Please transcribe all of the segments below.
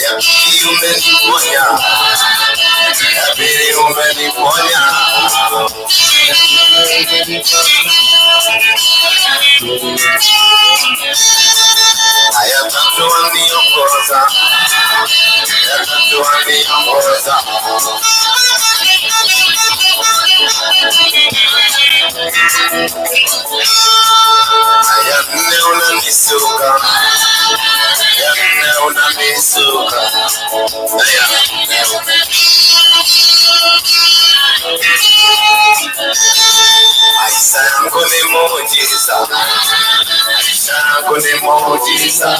Ya pili umeniponya, ya pili umeniponya. Ya tatu waniongoza, ya tatu waniongoza. Ya nne unanisuka, ya nne unanisuka. Ya maisha yangu ni muujiza, maisha yangu ni muujiza,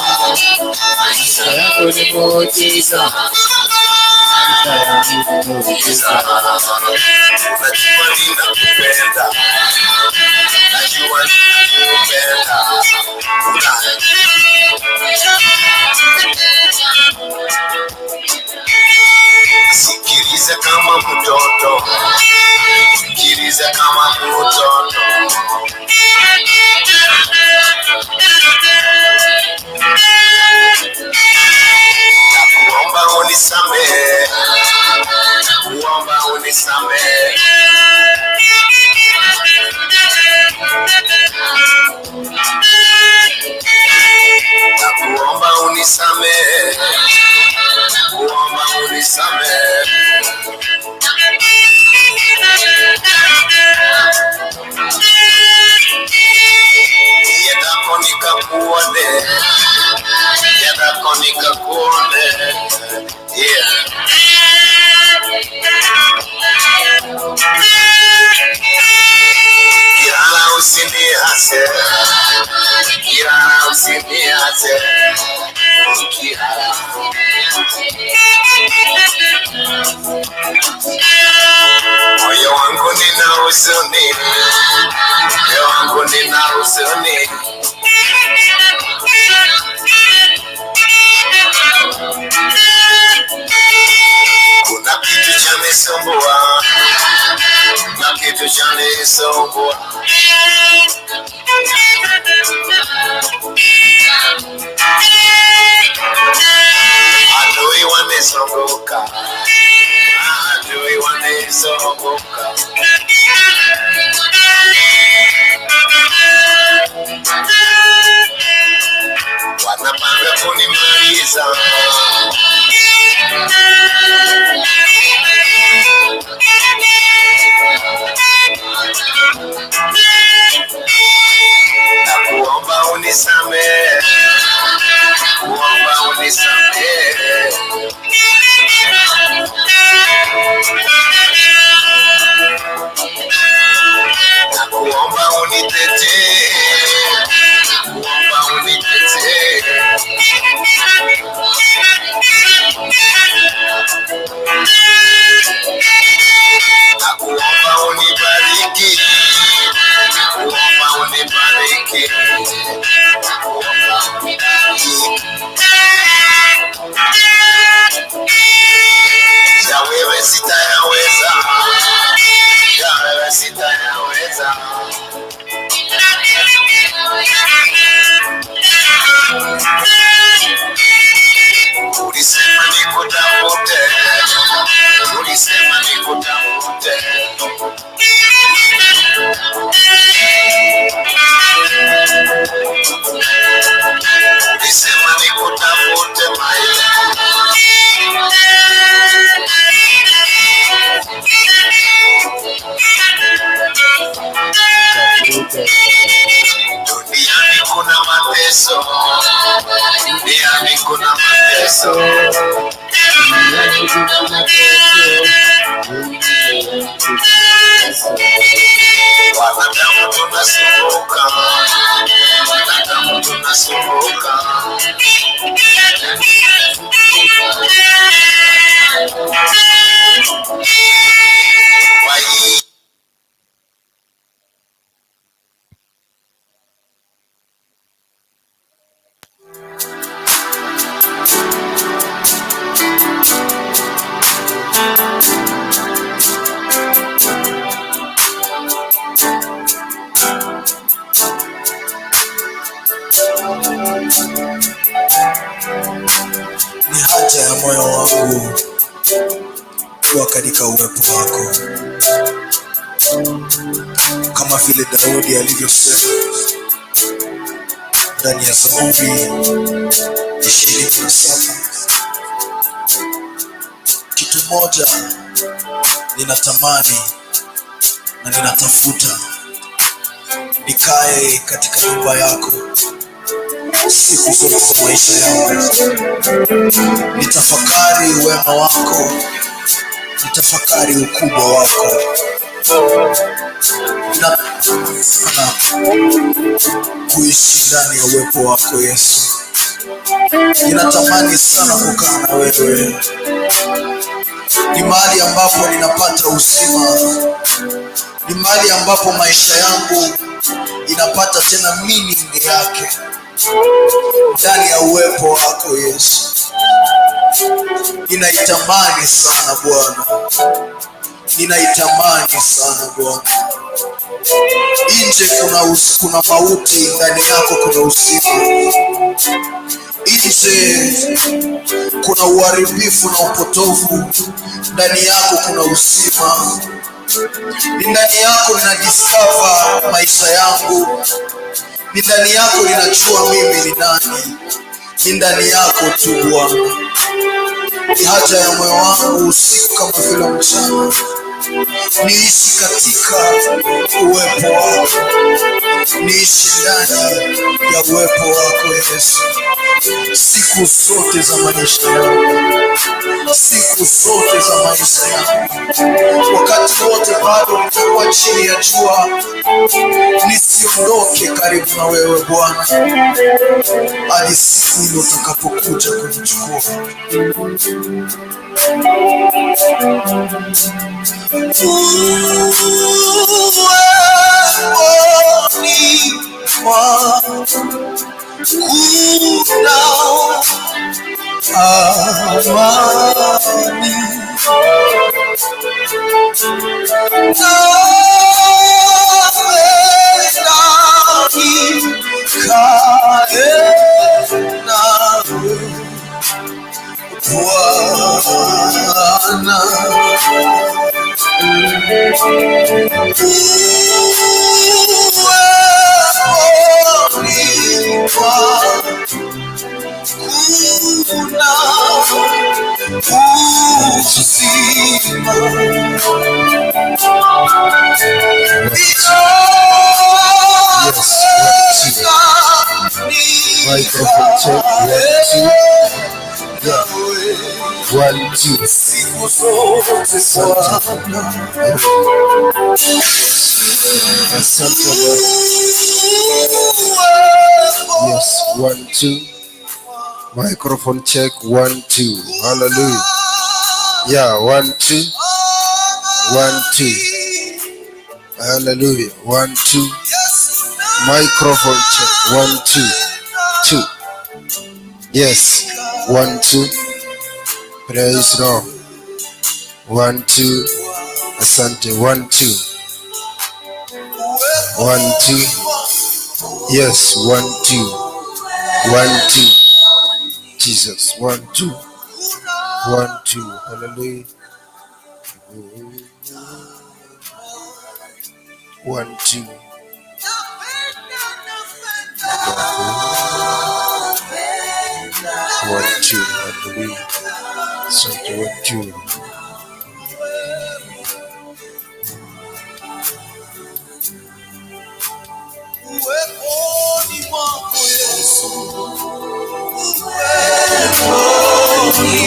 Maisha yangu ni muujiza, maisha yangu ni muujiza. Najua ninakupenda, najua ninakupenda. Sikiliza kama mtoto, sikiliza kama mtoto. Nakuomba unisamehe, kuomba unisamehe. Nakuomba unisamehe, kuomba unisamehe. Niendako nikakuone, niendako nikakuone. Yeah. Kilala usiniache, kilala usiniache, kilala. Moyo wangu nina huzuni, moyo wangu nina huzuni. Kuna kitu chanisumbua, kuna kitu chanisumbua. Adui wanizunguka, adui wanizunguka. Wanapanga kunimaliza. Nakuomba unisamehe, kuomba unisamehe. Nakuomba unitetee, kuomba unitetee. Nakuomba unibariki, kuomba unibariki, kuomba unibariki. Ya wewe sitayaweza, ya wewe sitayaweza. Ulisema nikutafute, ulisema nikutafute. Ulisema nikutafute maye. Tafute. Duniani kuna mateso, duniani kuna mateso. Duniani kuna mateso, duniani kuna mateso. Wanadamu tunasumbuka, wanadamu tunasumbuka. Wai. Haja ya moyo wangu kuwa katika uwepo wako, kama vile Daudi alivyosema ndani ya Zaburi 27, kitu moja ninatamani na ninatafuta, nikae katika nyumba yako siku zote za maisha yangu, nitafakari wema wako, nitafakari ukubwa wako. Ninatamani kuishi ndani ya uwepo wako Yesu. Ninatamani sana kukaa na wewe. Ni mahali ambapo ninapata uzima, ni mahali ambapo maisha yangu inapata tena meaning yake, ndani ya uwepo wako Yesu. Ninaitamani sana Bwana, ninaitamani sana Bwana. Nje kuna mauti, ndani yako kuna uzima. Nje kuna uharibifu na upotovu, ndani yako kuna uzima. Ni ndani yako nina discover maisha yangu, ni ndani yako ninajua mimi ni nani, ni ndani yako tu Bwana. Ni haja ya moyo wangu usiku kama vile mchana, niishi katika uwepo wako, niishi ndani ya uwepo wako Yesu, siku zote za maisha yangu, siku zote za maisha yangu, wakati wote bado nitakuwa chini ya jua, nisiondoke karibu na wewe Bwana, hadi siku ile utakapokuja kunichukua. Uweponi mwako kuna amani, napenda nikae nawe Bwana. Uweponi mwako kuna uzima. Yes, 1 2. Microphone check 1 2. Yeah, 1 2. Siku zote Asante. Bwana. Asante Bwana. Yes, 1 2. Microphone check 1 2. Hallelujah. Yeah, 1 2. 1 2. Hallelujah. 1 2. Microphone check 1 2 2. Yes, 1 2. Praise Lord. 1 2. Asante. 1 2. 1 2. Yes, 1 2. 1 2. Jesus. 1 2. 1 2. Hallelujah. 1 2. 1 2. Hallelujah. Asante. 1 2. Uweponi mwako Yesu, uweponi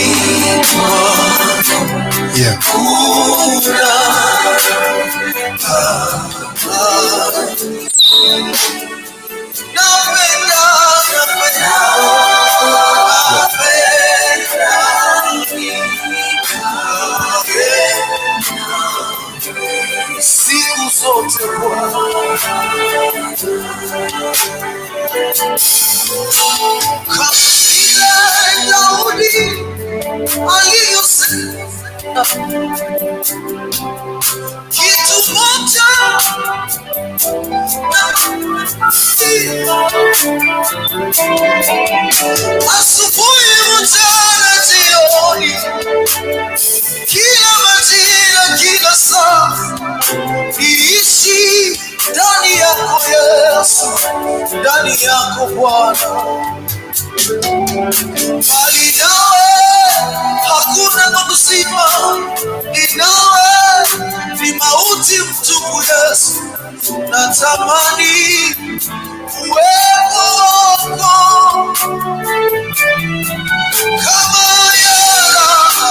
mwako Yeah. kuna amani. Napenda, napenda, napenda nikae siku zote Bwana. Kama vile Daudi alivyosema, kitu moja na asubuhi, mchana, jioni. Ndani yako Bwana, bali nawe hakuna uzima, ni nawe ni mauti mtupu. Yesu, natamani uwepo wako kama yara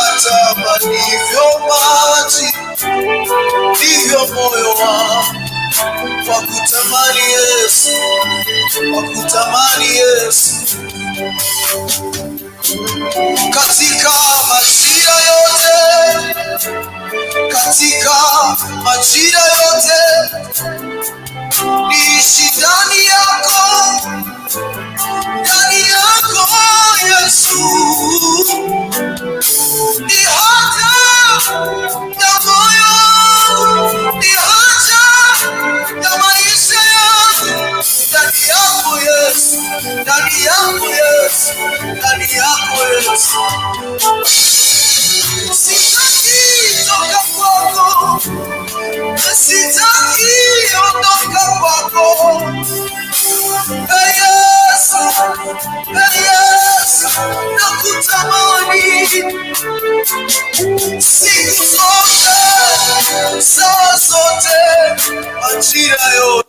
atamanivyo maji, ndivyo moyo wangu wakutamani Yesu, wakutamani Yesu katika majira yote, katika majira yote niishi ndani yako, ndani yako Yesu, ni haja ya moyo wangu, ni haja ya maisha yangu, ndani yako Yesu, ndani yako Yesu, ndani yako Yesu. Sitaki toka kwako, sitaki ondoka kwako. Ee Yesu, ee Yesu, nakutamani siku zote, saa zote, majira yote.